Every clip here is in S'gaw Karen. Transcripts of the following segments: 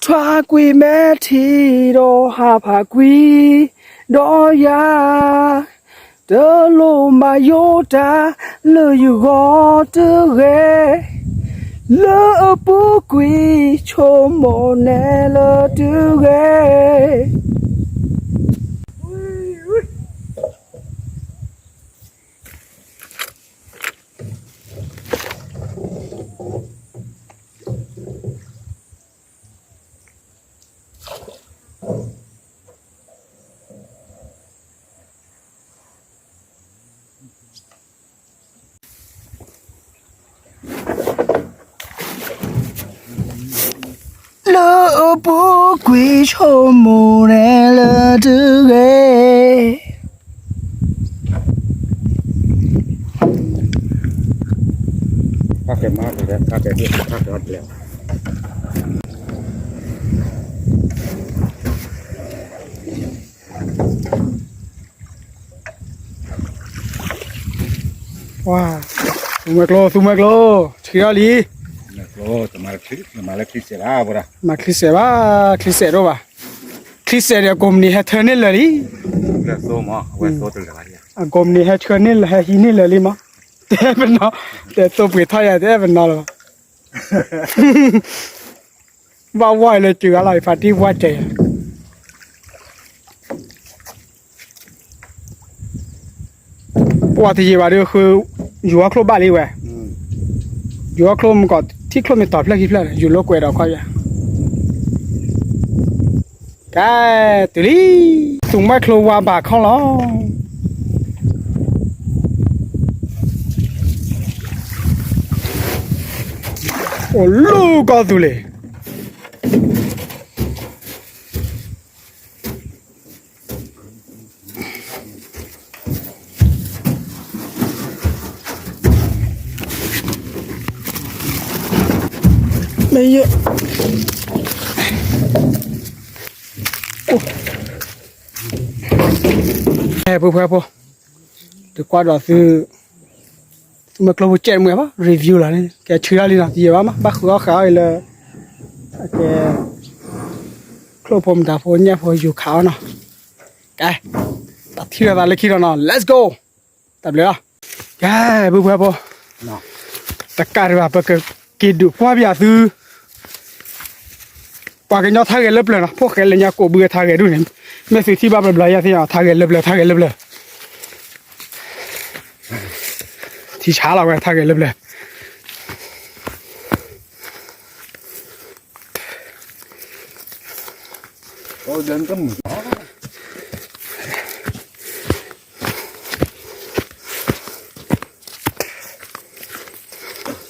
ထွါကွံာ်မဲာ်ထံဒီးဟးဖးကွံာ်ဒီးယၤ, တလိၣ်မၤယိာ်တၢ်လၢယဂီၢ်တဂ့ၤ, လၢအပူၤကွံာ်ဆိကမိၣ်နဲလၢတဂ့ၤ. လၢအပူၤကွံာ်ဆိကမိၣ်နဲလၢတဂ့ၤ. ဝါ, သူမှဲကျိ, သူမှဲကျိ, ဆှံထီၣ်လံ. မၤချံစဲးဘၣ်, ချံစဲးဒိၣ်ဘၣ်. ချံစဲးဒီးအကိးမုၢ်နံၤဟဲထၢန့ၢ်လၢာ်လံ. အကိးမုၢ်နံၤဟဲထၢန့ၢ်လၢာ်, ဟဲဟံးန့ၢ်လၢာ်လံမး. တဲပနီၤ, တဲသိပှ့ၤထီၣ်ယၤ တဲပနီၤလၢၤဘၣ်. ဘၣ်ဝါလၢစှၤလီၤ ယဖးတံၢ်ဝါစဲး, ပှၤတယံာ်ဘၣ်ဒီးဃု, ယူၤအီၣ်ချိၣ်ဘၣ်လံဝဲ, ယူၤအီၣ်ချိၣ်မုၢ်ကီး ထံၣ်ချိၣ်မ့ၢ်တီၤဖျၢၣ်ခံဖျၢၣ်န့ၣ် ယူၤလိာ်ကွဲးဒီးခီယၤ. ကဲ, တုၤလံ, သူမှဲကျိဝါဘၣ်ခီလီၤ. အိၣ်လူၤကီၢ်သူလ့ၤ. မ့ၢ်ယဲ, ဟဲဖိဖဲဖိ, တကွၢ်ဒီးသု, သူမှဲကျိဖိကဲးတမှဲဘၣ် review လီၤန့ၣ် ကဲဆှံထီၣ်လံနီၤ တယံာ်ဘၣ်မး ဘၣ်ဃုအီၣ်ဃာ်အီၣ်အံၤလၢ, ကဲ, ချိၣ်ဖိမတၤဖိညၣ်ဖိယူၤခးအီၣ်နီၤ, ကဲ, တၢ်ထံၣ်လိာ်သးလၢခံဒီးနီၤ let's go, တၢ်ဘျုးလီၤ, ကဲ, ဖိဖဲဖိ, တကးဒံးဘၣ် ပကက့ၤဒုးကွၢ်ပယၤသု ပှၤကညီထါဂဲၤလၢပျၢၤနီၤ ဖိၣ်ဃဲလၢညါကိးဘုဂဲၤထါဂဲၤဒူၣ်န့ၣ်, မ့ၢ်သုထံၣ်ဘၣ်ဘျီဘျီယဲသ့ၣ်ညါ ထါဂဲၤလၢပျၢၤ ထါဂဲၤလၢပျၢၤ, ထံဆါလီၤဝဲထါဂဲၤလၢပျၢၤ.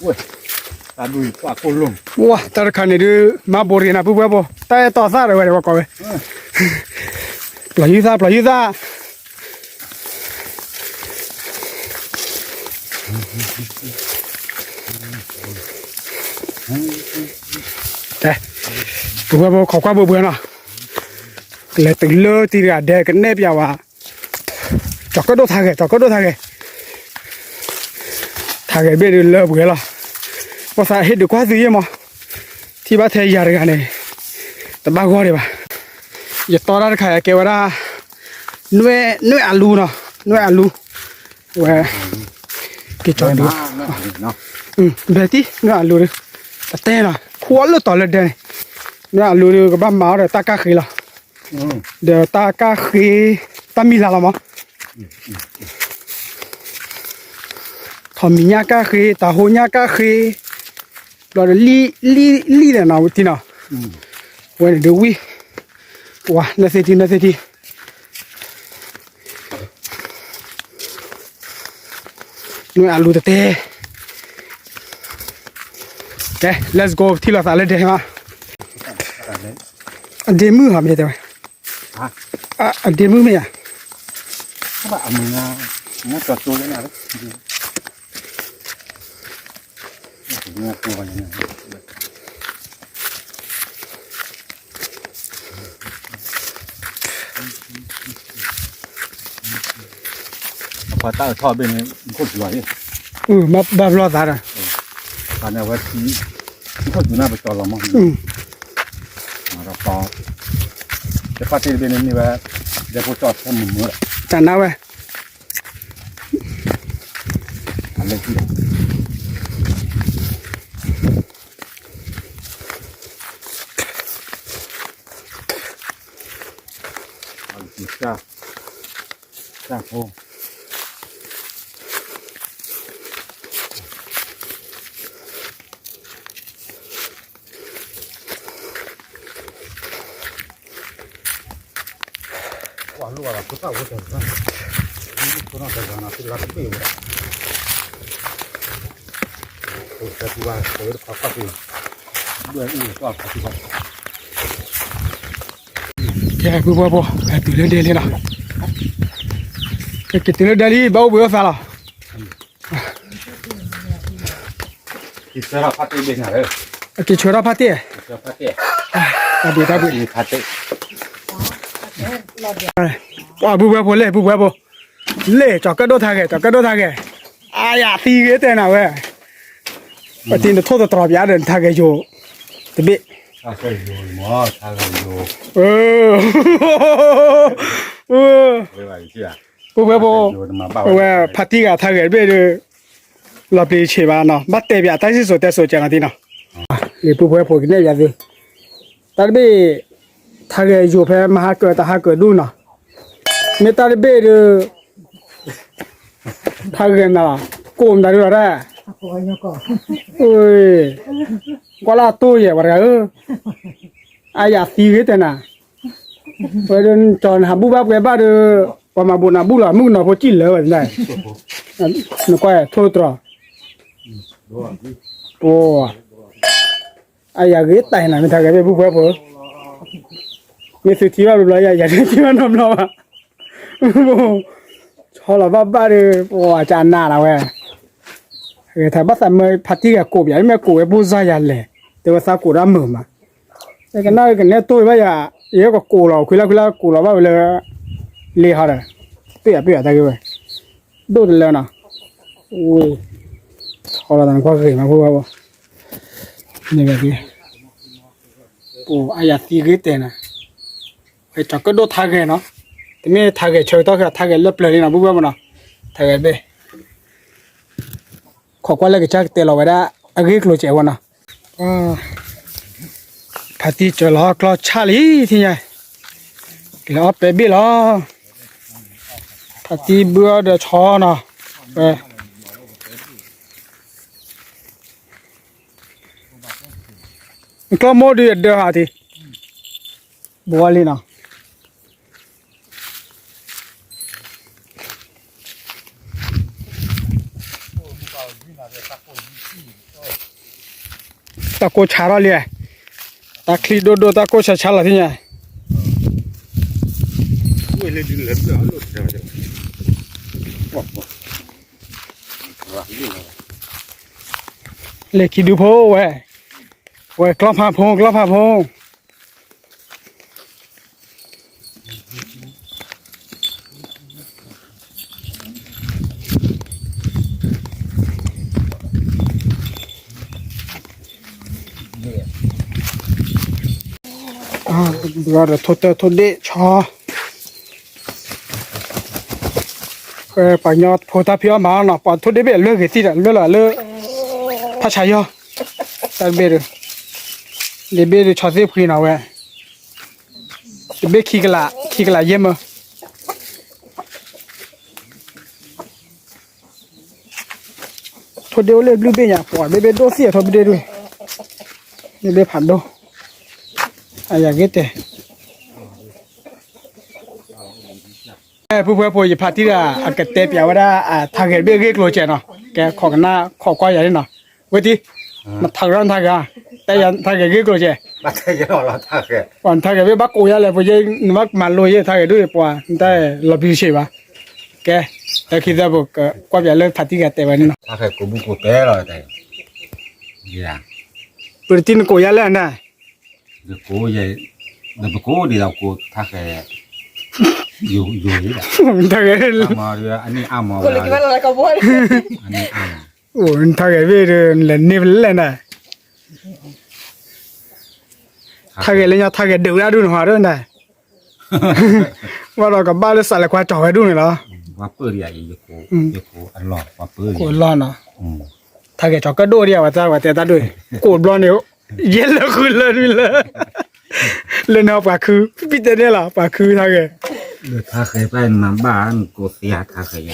ဝဲ, တၢ်ဒုးယပှၤကိၢ်လိၣ်, ဝဲ, တၢ်တခါန့ၣ်ဒုး မၤဘိးတဂ့ၤနၤ ပုၢ်ဝဲၢ်ဖိ, တၢ်အဲၣ်တီသၣ်ဒီးဝဲန့ၣ် ပှၤကိးဝဲ, ပျီၤယုၢ်သၣ် ပျီၤယုၢ်သၣ်, ပုၢ်ဝဲၢ်ဖိ ခိးကွၢ်ဘိးဘှဲနီၤ, ကလဲၤတုၤလၢတံၤတဂၤဒဲးကနဲၣ်ပျးဝဲ, ကၠီၤကၢၣ်ဒိၣ်ထါဂဲၤ ကၠီၤကၢၣ်ဒိၣ်ထါဂဲၤ, ထါဂဲၤဘ့ၣ်ဒုးလၢပှဲၤလီၤ, ပသးဟ့ၣ်ဒုးကွၢ်သုယဲၢ်မး, ထံၣ်ဘၣ်ထဲယၤတဂၤန့ၣ်, တဘၣ်ဂီၢ်ဒံးဘၣ်, ယတီတၢ်တခါအံၤကဲဝဲဒၣ်, နွဲၣ်အလူနီၤ နွဲၣ်အလူ, ဝဲ, က့ၤကၠီၤဒုး, ဘဲတံၢ် နွဲၣ်အလူဒုး, တတဲနီၤ ခိးလၢတီၤလၢဒဲန့ၣ်, နွဲၣ်အလူဒုးကဘၣ်မၤအီၤဒီးတၢ်ကၢ်ဃ့လီၤ, ဒီးတၢ်ကၢ်ဃ့, တၢ်မံၤလၢ်လီၤမး, ထီၣ်မံၤညၣ်ကၢ်ဃ့ တၢ်ဟိညၣ်ကၢ်ဃ့, ဘျီဒီးလံၣ်, လံၣ်, လံၣ်ဒီးနီၤဝံၤထံနီၤ, ဝဲန့ၣ်ဒုးဝံၣ်, ဝါ နသ့ၣ်ထံ နသ့ၣ်ထံ နွဲၣ်အလူတတဲ, ကဲ let's go ထံၣ်လိာ်သးလၢဒဲမး, အဒ့မုၣ်ဟီမ့ၢ်တဲဝဲ, အဒ့မုၣ်မ့ၢ်ဧါ, ပှၤတၢ်အၢထီၣ်ဘ့ၣ်န့ၣ် ခိၣ်စူၤလီၤ, ဘၣ်ဘျီသးဒီး, ဝဲ, ခိၣ်စူၤနၢ်ပတီၢ်လီၤမး, အ ဖါတ့ၢ်တဘ့ၣ်န့ၣ်န့ၢ်ဝဲ ဒဲဖိကၠီၣ်ထဲမုၢ်မုၢ်လီၤ. တၢ်နါဝဲ အလဲၤ တၢ်ဖိ ကဲ ပုၢ်ဖိဖိ ကဲ တုၤလၢဒဲလံနီၤ, ကဲ က့ၤတုၤလၢဒဲလံ ဘၣ်အိၣ်ဘှံးအိၣ်သါလီၤ. က့ၤဆၢထၢၣ်ဖါတ့ၢ်, တၢ်ဘှံးတၢ်ဘှံး, ပုၢ်ဖိဖိလဲၣ် ပုၢ်ဖိဖိ, လဲၣ် ကၠီၤကၢၣ်ဒိၣ်ထါဂဲၤ ကၠီၤကၢၣ်ဒိၣ်ထါဂဲၤ, အါယၤသံဂ့ၤတဲနၤဝဲ, ပတံၤနထိၣ်သတြီၤပၠးဒီး ထါဂဲၤယိၤတဘ့ၣ်, ပုၢ်ဖိဖိ, အဝဲဖါတံၢ်ဂၤထါဂဲၤတဘ့ၣ်ဒီး လီၤပျံၤဆံးဘၣ်နီၤ, ဘၣ်တဲပၠးတၢ်စံၣ်စိၤတဲစိၤကဲနီၤသံနီၤ, လံာ်ပုၢ်ဖိဖိကနဲၣ်ပၠးသု, တၢ်တဘ့ၣ် ထါဂဲၤယိၤဖဲမဟါကၢၤတဟါကၢၤဒူၣ်နီၤ, မ့ၢ်တၢ်တဘ့ၣ်ဒီး ထါဂဲၤနၤလီၤ ကိးမတၤဒုလီၤတၢ်, ကွၢ်လၢအတိၢ်ယဲၢ်ပှၤတဂၤဧၢ, အါယၤသံဂ့ၤတဲနၤ, ဝဲဒၣ်ကၠီၤနဟးဘူၣ်ဘၣ်ပှဲၤဘၣ်ဒီး ပှၤမၤဘူးနၤဘူၣ်လီၤ မုၣ်ကနီၤဖိစံၣ်လၢာ်ဝဲ, နကွၢ်ထိၣ်သတြီၤ, ပှၤ အါယၤဂ့ၤတၢ်နၤ မ့ၢ်ထါဂဲၤဘ့ၣ်ပုၢ်ဖိဖိ, မ့ၢ်သုထံၣ်ဘၣ်ဘျီဘျီယၤ ယၤတထံၣ်ဘၣ်နီတဘျီဘၣ်, ဆီလီၤဘၣ်ဘၣ်ဒီး ပှၤကနၤလီၤဝဲ, ဂဲၤထါဘၣ်သးမၢဖါတံၢ်ဂၤကိးပၠး မ့ၢ်ကိးဝဲဘိၣ်စၢ်ယၤလဲၣ်, တဲဝဲသးကိးဒၣ်မုာ်မး, ကနၣ်ကနဲတိၢ်ဘၣ်ယၤ, ယဲကကိးလီၤ ခွံလၢခွံလၢကိးလီၤဘၣ်ဝဲလၢ လ့ဟီဒီး, ပ့ၢ်ယၤပ့ၢ်ယၤတၢ်ဂ့ၢ်ဝဲ, ဒိၣ်တလၢနီၤ, ဆီလီၤသးနကွၢ်ဂ့ၤမးဖိဖိ, န့ၣ်ဂ့ၤ, ပှၤအါယၤသံဂ့ၤတဲနၤ, ဝဲကၠီၤကၢၣ်ဒိၣ်ထါဂဲၤနီၤ, တမ့ၢ်ထါဂဲၤဆၢကတီၢ်ခဲ ထါဂဲၤလၢပျၢၤလံနီၤ ပုၢ်ဖိဖိနီၤ, ထါဂဲၤတဘ့ၣ် ခိးကွၢ်လၢကစၢ်ကတဲလီၤဝဲဒၣ် အဂ့ၢ်ကျိၤစဲးဝဲနီၤ, ဖါတံၢ်စၢၤလီၤကျီၢ်ဆၣ်လံ ထံၣ်ညါ, လဲၤအီၣ်ပဲဘ့ၣ်လီၤ, ဖါတံၢ်ဘုအီၣ်ဒီးဆီနီၤ, ကျီၢ်မိၢ်ဒုးအဒၢဟးတံၢ်, ဘှီလံနီၤ တၢ်ကိၢ်ဆါထီၣ်လံ, တၢ်ချံဒိၣ်ဒိၣ် တၢ်ကိၢ်ဆါဆါလီၤသ့ၣ်ညါ, လဲၤခံဒုဖိဝဲ, ဝဲကျီၢ်ဖးဖိ ကျီၢ်ဖးဖိ ဘျီဒီးထိၣ်တၢၢ်ထိၣ်ဒ့ၣ်ဆီ, ပှၤကညီဖိတၢ်ဖံးအီၣ်မၤအီၣ်နီၤ ပှၤထိၣ်ဒ့ၣ်ဘ့ၣ်အလွဲၢ်ဂ့ၤသံဒီး လွဲၢ်လီၤလၢ ဖးဆးယီၢ်, တၢ်တဘ့ၣ်ဒီး, ဒ့ၣ်ဘ့ၣ်ဒီးဆီသ့ၣ်ဖှံနီၤဝဲ, တဘ့ၣ်ခံကလး ခံကလးယဲၢ်မၢ ထိၣ်ဒ့ၣ်အိၣ်လၢဘျုးဘ့ၣ်ညါ ပှၤဘ့ၣ်ဘ့ၣ်ဒိၣ်သ့ၣ်အထိၣ်ဘ့ၣ်ဒ့ၣ်ဒၣ်, ဘ့ၣ်ဘ့ၣ်ဖးဒိၣ်, အယၤဂ့ၤတဲ, ပုၢ်ဖိဖိ ယဖါတံၢ်တဂၤ အကတဲပၠးဝဲဒၣ် ထါဂဲၤတဘ့ၣ်ဂ့ၢ်ကျိၤစဲးနီၤ, ကဲခိးကနၣ်ခိးကွၢ်ယၤန့ၣ်နီၤ, ဝဲတံၢ်, နထါဂဲၤထါဂဲၤ, တဲယၤထါဂဲၤဂ့ၢ်ကျိၤစဲး ပှၤထါဂဲၤဘ့ၣ်ဘၣ်ကိးယၤလဲၣ် ပယဲနဘၣ်မၤလိယဲၢ်ထါဂဲၤဒိၣ်ပှၤ နတၢ်လီၤပျံၤဆံးဘၣ်, ကဲ, တၢ်ခံသၢဘိ ကွၢ်ပၠးလၢဖါတံၢ်ဂၤတဲဝဲန့ၣ်နီၤ, ပတံၢ်နကိးယၤလဲၣ်န့ၣ်, ပကိးဒ်သိးကိးထါဂဲၤ, ထါဂဲၤ, ထါဂဲၤဘ့ၣ်ဒီး လဲၤန့ၢ်ဖဲလဲၣ်န့ၣ်, ထါဂဲၤလၢညါ ထါဂဲၤဒုးဝဲဒၣ်ဒုးနဟးဒၣ်န့ၣ် ဘၣ်ဒီးကဘၣ်လၢစးလဲၤခွါကၠီၤဝဲဒူၣ်န့ၣ်လီၤ. ကိၣ်အလီၢ်နီၤ, ထါဂဲၤကၠီၤကၢၣ်ဒိၣ်ဒံး အဝဲတၢ်ဝဲတဲတၢ်ဒိၣ်, ကိၣ်ဘျီန့ၣ် ယဲလၢဃုလၢနုၤလၢ လၢန့ၣ်ပှၤခု ဖံတဲန့ၣ်လီၤ ပှၤခုထါဂဲၤ, ထါဂဲၤဘၣ်နမၤဘၣ်နကိးသ့ထါဂဲၤ,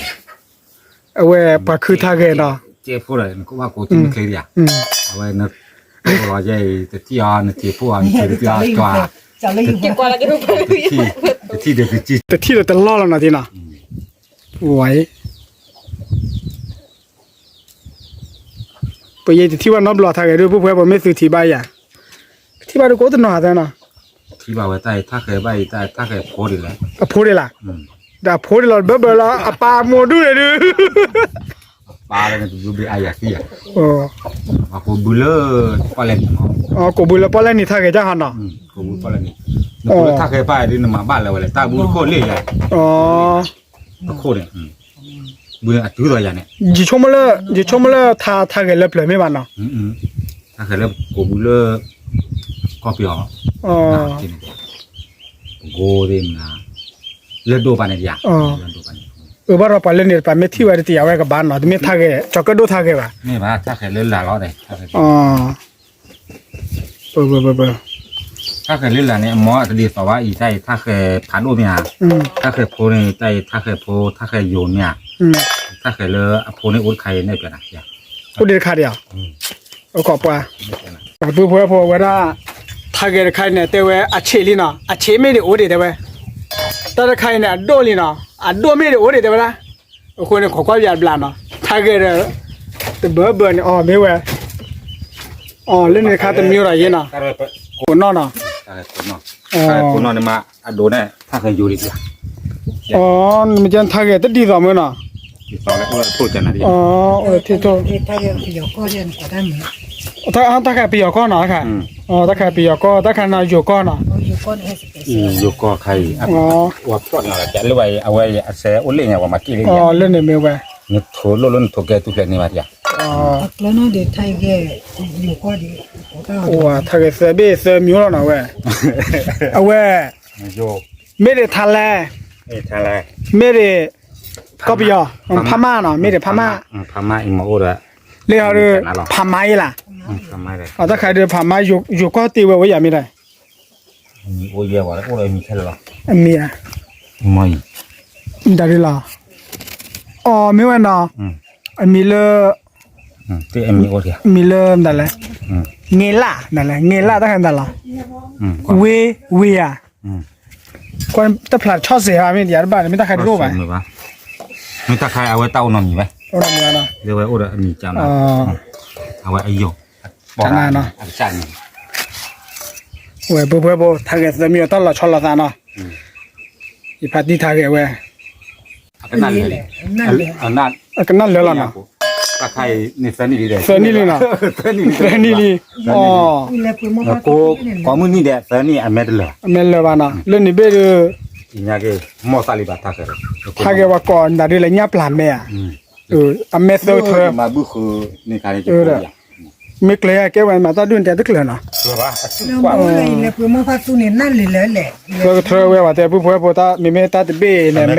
အဝဲပှၤခုထါဂဲၤနီၤ, ကဲဖိဒီးနကိးဘၣ်ကိးတမ့ၢ်ချ့ဒံးဧါ, အဝဲနကိးလီၤယဲအံၤ တထံၣ်အီၤ နထံၣ်ဖိအီၤ နထံၣ်တထံၣ်အီၤ တထံၣ်ဒီးတလီၢ်လီၤနီၤတ့ၢ်နီၤ, ဝဲ ပယဲတထံၣ်ဘၣ်နီတဘျီထါဂဲၤဒုး ပူဖိဝဲပမ့ၢ်သုထံၣ်ဘၣ်ယၤ, ထံၣ်ဘၣ်ဒုးကိးတနီၤသၢနီၤ, ထံၣ်ဘၣ်ဝဲတၢ်အံၤထါဂဲၤဘၣ်အံၤ တၢ်အံၤထါဂဲၤဖိဒံးလဲၣ်, အဖိဒံးလၢ်, ဒီးအဖိဒံးလီၤ ဘၢဘၢလီၤ အပၢ်အမိၢ်ဒူၣ်န့ၣ်ဒုး, ပၢ်လၢနကဘုဘ့ၣ်အါယၤသံယၤ, ကိးဘုလၢပီၣ်လဲၣ်နံၤ, ကိးဘုလၢပီၣ်လဲၣ်နံၤထါဂဲၤကၢ်ဟီနီၤ, ကိးဘုပီၣ်လဲၣ်နံၤ, နကိးလၢထါဂဲၤဘၣ်ဒုး နမၤဘၣ်လၢၤဝဲလဲၣ် တၢ်ဘုတခိၣ်လ့ၣ်ယၤ, တခိၣ်န့ၣ် ဘုန့ၣ်အတုၤသိးယၤန့ၣ်, ယဆိကမိၣ်လၢ ယဆိကမိၣ်လၢထါ ထါဂဲၤလၢပျၢၤမ့ၢ်ဘၣ်နီၤ, ထါဂဲၤလၢကိးဘုလၢ ကီၢ်ပယီၤ, ပကိးသ့ၣ်မနၤ, လၢဒိၣ်ပာ်န့ၣ်ယၤ, အဘၣ်ဒီးပှၤလၢန့ၣ်တပၤ မ့ၢ်ထံၣ်ဝဲတတံၤအဝဲကဘၣ်နီၤ တမ့ၢ်ထါဂဲၤ ကၠီၤကၢၣ်ဒိၣ်ထါဂဲၤဘၣ်, မ့ၢ်ဘၣ်ထါဂဲၤလၢလၢ်လီၤ, ပ ထါဂဲၤလၢလၢ်န့ၣ် အမ့ၢ်အတဒ်သိးဘၣ်အံၤ တၢ်အံၤထါဂဲၤဖးဒိၣ်မ့ၢ်ဧါ, ထါဂဲၤဖိန့ၣ် တၢ်အံၤထါဂဲၤဖိ ထါဂဲၤယိၤမ့ၢ်ဧါ, ထါဂဲၤလၢအဖိန့ၣ်အိၣ်တခါအံၤန့ၣ်ပျဲနၤ, အိၣ်ဒံးတခါဒံးဧါ, အိၣ်ခိးပှၢ်, ပုၢ်ဖိဝဲၢ်ဖိဝဲဒၣ်, ထါဂဲၤတခါအံၤန့ၣ် တဲဝဲအဆံးလံနီၤ အဆံးမ့ၢ်ဒံးအိၣ်ဒံးတဲဝဲ, တၢ်တခါအံၤန့ၣ် အဒိၣ်လံနီၤ အဒိၣ်မ့ၢ်ဒံးအိၣ်ဒံးတဲဝဲဒၣ်, အဃိန့ၣ် ခိးကွၢ်ယၤတဘျီနီၤ ထါဂဲၤဒီး, တဘၢဘၢန့ၣ် အီၤမ့ၢ်ဝဲ, အီၤလၢန့ၣ်တခါတမံၤဒီးယဲနီၤ, ကိးနီၢ်နီၤ, ကိးနီၢ်န့ၣ်မး အဒိးန့ၣ် ထါဂဲၤယိၤဒံး, အီၤ နမ့ၢ်ကဲထါဂဲၤတဒ်သိးမ့ၢ်နီၤ, အီၤ အိၣ်ထံၣ်ထိၣ်, တၢ်ခါပယီၤကီၢ်နီၤ, တၢ်ခါပယီၤကီၢ် တၢ်ခါနီၤယိၤကီၢ်နီၤ, ယိၤကီၢ်ခါအံၤ, အဝဲအစဲအိၣ်လ့ၣ်ညါ ပှၤမၤက့ၣ်လံ, လၢန့ၣ်မ့ၢ်ဝဲ, နထိးလိၣ်လၢနထိးကဲတူၢ်ဖျဲးန့ၢ်ဘၣ်ဒံး, ထါဂဲၤသၢဘ့ၣ်သၢမံၤလီၤနီၤဝဲ, အဝဲ, မ့ၢ်ဒံးထါလဲ, မ့ၢ်ဒံး, ကီၢ်ပယီၤ, ဖးမၢ်နီၤ မ့ၢ်ဒံးဖးမၢ်, ဖးမၢ်အံၤမ့ၢ်အိၣ်ဒီး, လၢဟီဒုး, ဖးမၢ်အံၤလၢ်, တၢ်ခါဒုးဖးမၢ် ယိၤကီၢ်တ့ၢ်ဝဲဝဲယၤမ့ၢ်ဒၣ်, အမံၤဧါ, ဒ်လီၤ, အီၤ မ့ၢ်ဝဲနီၤ, အမံၤလၢ, မံၤလၢမတၤလဲၣ်, ငဲလၢ်, ငဲလၢ်တၢ်ခါမတၤလီၤ, ဝ့ၤ, ဝ့ၤဧါ, ကွၢ်တဖျးဆီၣ်စဲးဧါ မ့ၢ်ယၤတဘၣ်န့ၣ် မ့ၢ်တၢ်ခါတအိၣ်ဘၣ်, မ့ၢ်တၢ်ခါအဝဲတၢ်အိၣ်နီတမံၤဘၣ်, လၢဝဲအိၣ်ဒီးအမံၤကၠီနီၤ, အဝဲအယိၤ, ဝဲပှဲၤပှဲၤဖိ ထါဂဲၤသၢမံၤအတၢ်လီၤဆီလိာ်သးနီၤ, ယဖးတံၢ်ထါဂဲၤဝဲ, အကနၣ်လၢာ်လီၤနီၤ, သၢနံၣ်လံနီၤ, သၢနံၣ်လံ, ကိးမုၢ်နံၤဒဲး သၢနံၣ်အမဲတလၢာ်, အမဲလၢာ်ဘၣ်နီၤ လၢန့ၣ်ဘ့ၣ်ဒုး, မီၢ်သၣ်လံဘၣ်ထါဂဲၤ, ထါဂဲၤဝဲကိးနၤဒုးလၢညၣ်ပျၢ်မဲဧါ, အမဲသၢကထၢ, မ့ၢ်ကျၢၤယၤကဲဝဲမၤတၢ်ဒုးနတဲတကျၢၤနီၤ, သၢကထၢဝဲဝဲတဲ ပုၢ်ဖိဝဲၢ်ဖိတၢ် မ့မ့ၢ်တၢ်တဘ့ၣ်န့ၣ် မဲသၢ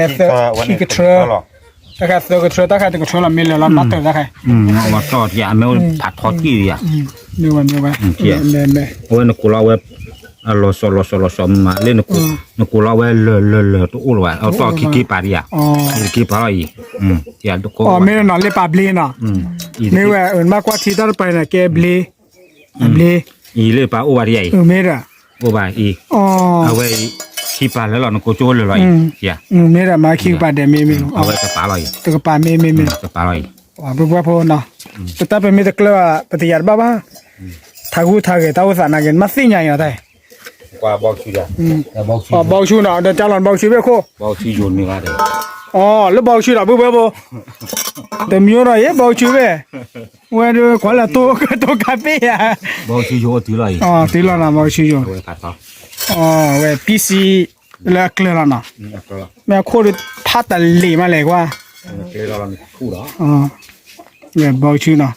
ခံကထၢ, တၢ်ခါသၢကထၢ တၢ်ခါတကထၢလီၤ မ့ၢ်လၢာ်လီၤ ဘၣ်တၢ်တၢ်ခါ, အဝဲတီၢ်ထံ အမ့ၢ်အိၣ်ဖးထီတံၢ်ယၤ, မ့ၢ်ဝဲမ့ၢ်ဝဲ, အဝဲနကိးလီၤဝဲ, အလီၤစီၤလီၤစီၤလီၤစီၤမး လၢ, နကိးလီၤဝဲလၢာ်လၢာ်လၢာ်တအိၣ်လၢၤဘၣ် အတီၢ်ခံက့ပာ်ဒံးယၤ, ယတက့ပာ်လီၤအံၤ, မ့ၢ်ဝဲနီၤ လၢပာ်ဘျ့နီၤ, မ့ၢ်ဝဲ နဘၣ်ကွၢ်ထံတၢ်တပၤန့ၣ် ကဲဘျ့, ဘျ့, အံၤလၢပာ်အိၣ်ဘၣ်ဒံးယၤအံၤ, မ့ၢ်ဒီး, အိၣ်ဘၣ်အံၤ, အဝဲအံၤ, ခံပာ်လၢလီၤ နကိးကၠိလၢာ်လီၤအံၤ, မ့ၢ်ဒီးမၤခံကပာ်ဒဲးမ့ၢ်မ့ၢ်, အဝဲတပာ်လီၤအံၤ, တကပာ်မ့ၢ်မ့ၢ်မ့ၢ်, ပှၤဖိနီၤ, ပတၢ်ပမ့ၢ်တကျၢၤဘၣ် ပတယာ်တဘၣ်ဘၣ်, ထါဂုၢ်ထါဂဲၤတၢ်အိၣ်သးနာ်က့ နဘၣ်သ့ၣ်ညါအံၤနီၤတၢ် ဘီဆူနီၤ ဒီးတၢ်လီၤဘီဆူဘ့ၣ်ခိၣ်, အီၤ လၢဘီဆူဒီး ပုၢ်ဖိဝဲၢ်ဖိ, တမံၤဒီးယဲဘီဆူဘ့ၣ်, ဝဲဒုးကွၢ်လၢတိကတိၤကါပ့ၢ်ဧါ, ဘီဆူယိၤအိၣ်တုၤလီၤအံၤ, တုၤလီၤနီၤ ဘီဆူယိၤ, အီၤ ဝဲပံစံ လၢအကျၢၤလီၤနီၤ, မ့ၢ်အခိၣ်ဒုးဖးတလ့ၤမးလဲၣ်ကွၢ်, ဝဲဘီဆူနီၤ,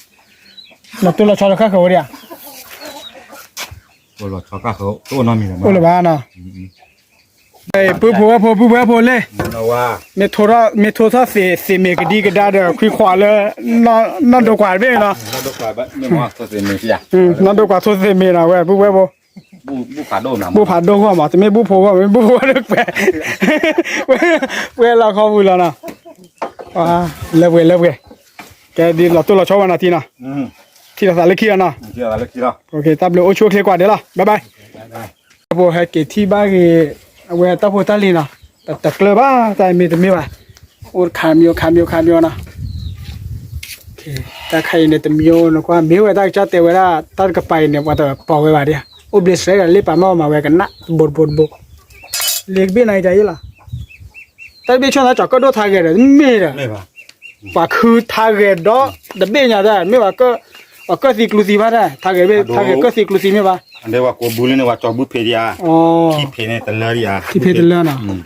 လီၤတိၢ်လီၤဆီလၢဃၣ်ဃၢၤဝဲဒၣ်ဧါ, အိၣ်လၢၤဘၣ်နီၤ, အ ပုၢ်ဖိဝဲၢ်ဖိ ပုၢ်ဖိဝဲၢ်ဖိလံ, မ့ၢ်ထိထီၣ်သ့ၣ်မ့ၢ်ကဒံကဒါဒီး ခွံခွါလၢ နီၢ်ဒိကွၢ်တဘ့ၣ်နီၤ, နီၢ်ဒိကွၢ်ထိသ့ၣ်မ့ၢ်နီၤဝဲ ပုၢ်ဖိဝဲၢ်ဖိ, ဘူၣ်ဖးဒိၣ်ဂီၢ်မး တမ့ၢ်ဘူၣ်ဖိဂီၢ် မ့ၢ်ဘူၣ်ဖိဝဲၢ်ဒိၣ်ကွဲး, ဝဲလီၤခီပူၤလီၤနီၤ, လၢပှဲၤလၢပှဲၤ, ကဲဒ်လီၤတိၢ်လီၤဆီဝဲနီၤထံနီၤ, ထံၣ်လိာ်သးလၢခံလီၤနီၤ, တၢ်ဘျုးအိၣ်ဆူၣ်အိၣ်ချ့ကွၢ်ဒဲးလီၤ bye bye. ဖိဟဲက့ၤထံၣ်ဘၣ်ဂ့ၤ, အဝဲတၢ်ဖိတၢ်လံၤနီၤ, တကျၢၢ်ဘၣ် တၢ်မ့ၢ်တမ့ၢ်ဘၣ်, အိၣ်တခါမံၤခါမံၤခါမံၤနီၤ, တၢ်ခါအံၤန့ၣ်တမံၤနကွၢ် မ့ၢ်ဝဲတၢ်ကစၢ်တဲဝဲဒၣ် တၢ်တကပၤအံၤန့ၣ် ပှၤတပိာ်ဝဲဘၣ်ဒၣ်, အိၣ်ဘျ့စဲဒီးလ့ပာ်မီၢ်မၤဝဲကနၣ် တဘိတဘိတဘိ, လ့ကဘ့ၣ်နၤအံၤတၢ်ယ့လီၤ, တၢ်တဘ့ၣ်ဆီၣ်သးကၠီၤကၢၣ်ဒိၣ်ထါဂဲၤဒီး မ့ၢ်ဒီး ပှၤခုထါဂဲၤဒီး တဘ့ၣ်ညါတၢ် မ့ၢ်ပှၤကၢၣ်သံကျူသံဘၣ်တၢ် ထါဂဲၤဘ့ၣ် ထါဂဲၤကၢၣ်သံကျူသံမ့ၢ်ဘၣ်, အဒဲဝဲကိးဘုလၢန့ၣ် ပှၤကၠီၤဘုဖံးဒံးဧါ, ခံဖံးန့ၣ်တလၢဒံးဧါ, ခံဖံးတလၢနီၤ,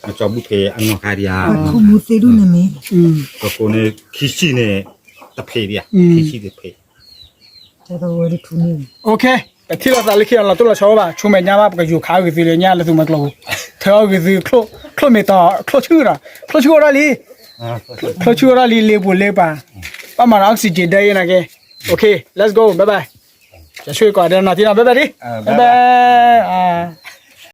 ပှၤကၠီၤဘုဖံးအနီၢ်ခါဒံးဧါ, ပှၤကိးန့ၣ် ခံဆံန့ၣ် တဖံးဒံးဧါ, ခံဆံတဖံး ပထံၣ်လိာ်သးလၢခံအလီၤတိၢ်လီၤဆီဘၣ် ဆိမဲာ်ညါဘၣ် ပကယူၤခးအဂ့ၢ်သုလၢညါလၢသူၣ်မဲာ်ကျိၤပူၤ, ထၢအဂ့ၢ်သု ချိၣ်မ့ၢ်တီၤ ချိၣ်ဆူၣ်ဒီး ချိၣ်ဆူၣ်အိၣ်ဒၣ်လံ, ချိၣ်ဆူၣ်အိၣ်ဒၣ်လံ လ့ပူၤလ့ပၤ, ဘၣ်မၤဒီး oxygen ဒၢအံၤနာ်က့, OK let's go bye bye, ကဆိၣ်ကီးဒဲးနီၤထံနီၤ bye bye ဒံး, bye bye.